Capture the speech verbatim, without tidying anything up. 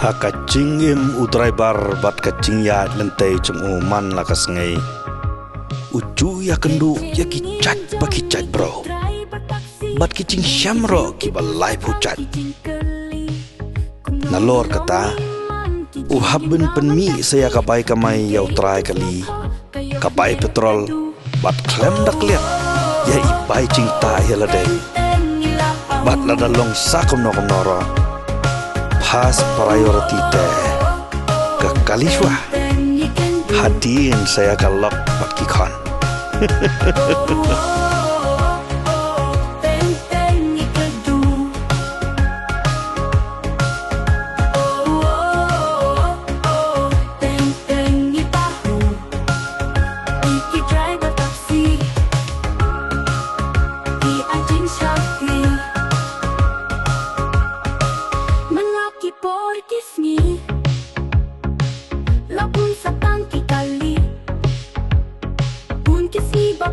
Ha ka jingim u driver bad ka jingïaid lynti jong u man la ka sngi, u ju ïakynduh ïa ki jait ba ki jait bro, bad ki jingshem ruh kiba laiphew jait. Nalor kata, u hap ban pynmih sa ïa ka bai kamai ïa u trai kali, ka bai petrol, bad khlem da klet ïa i bai jingtah ïa lade. Bad lada long sa kumno kumno ruh, first priority te ka kali shuwa, hadien sa ïa ka lok bad ki khon. Ki driver taxi, ki ajin shakri, man la ki por ki sngi, la bun sa tang ki kali, bun ki sngi ba